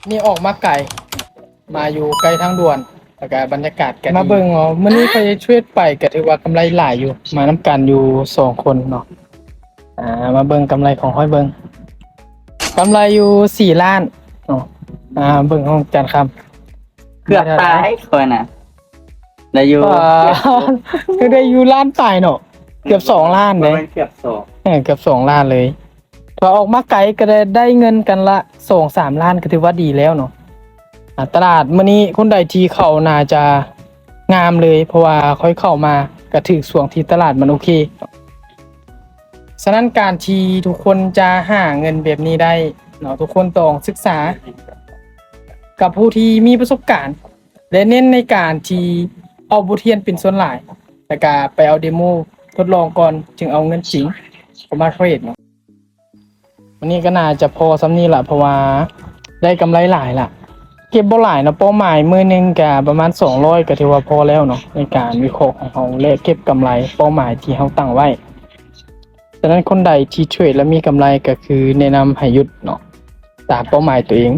ນີ້ອອກມາໄກ ມາຢູ່ໃກ້ທາງດ່ວນ ແລ້ວກະບັນຍາກາດກະ ມາເບິ່ງເອົາ ມື້ນີ້ຂ້ອຍເທຣດໄປກະຖືວ່າກຳໄລຫຼາຍຢູ່ ມານຳກັນຢູ່ສອງຄົນເນາະ. ອ່າ ມາເບິ່ງກຳໄລຂອງຂ້ອຍເບິ່ງ ກຳໄລຢູ່ສີ່ລ້ານເນາະ. ອ່າ ເບິ່ງຂອງຈານຄຳ ເກືອບຕາຍຂ້ອຍນະ ໄດ້ຢູ່ ກໍໄດ້ຢູ່ລ້ານປາຍເນາະ ເກືອບສອງລ້ານເດ້ ເກືອບສອງ ເອີ ເກືອບສອງລ້ານເລີຍ. ຖ້າອອກມາໄກກໍໄດ້ ໄດ້ເງິນກັນລະສອງສາມລ້ານ ກໍຖືວ່າດີແລ້ວເນາະ. ອ່າ ຕະຫຼາດມື້ນີ້ຄົນໃດທີ່ເຂົ້າໜ້າຈະງາມເລີຍ ເພາະວ່າຂ້ອຍເຂົ້າມາກໍຖືກຊ່ວງທີ່ຕະຫຼາດມັນໂອເຄ. ສະນັ້ນການທີ່ທຸກຄົນຈະຫາເງິນແບບນີ້ໄດ້ເນາະ ທຸກຄົນຕ້ອງສຶກສາກັບຜູ້ທີ່ມີປະສົບການ ແລະ ເນັ້ນໃນການທີ່ເອົາບົດຮຽນເປັນສ່ວນຫຼາຍ ແລ້ວກະໄປເອົາເດໂມທົດລອງກ່ອນ ຈຶ່ງເອົາເງິນຈິງເຂົ້າມາເທຣດເນາະ. ວັນນີ້ກໍໜ້າຈະພໍສ່ຳນີ້ລະ ເພາະວ່າໄດ້ກຳໄລຫຼາຍລະ ເກັບບໍ່ຫຼາຍເນາະ ເປົ້າໝາຍມື້ໜຶ່ງກະປະມານສອງຮ້ອຍ ກໍຖືວ່າພໍແລ້ວເນາະ ໃນການວິເຄາະຂອງເຮົາ ແລະ ເກັບກຳໄລເປົ້າໝາຍທີ່ເຮົາຕັ້ງໄວ້. ສະນັ້ນຄົນໃດທີ່ເທຣດແລ້ວມີກຳໄລ ກໍຄືແນະນຳໃຫ້ຢຸດເນາະ ຕາມເປົ້າໝາຍຕົວເອງ.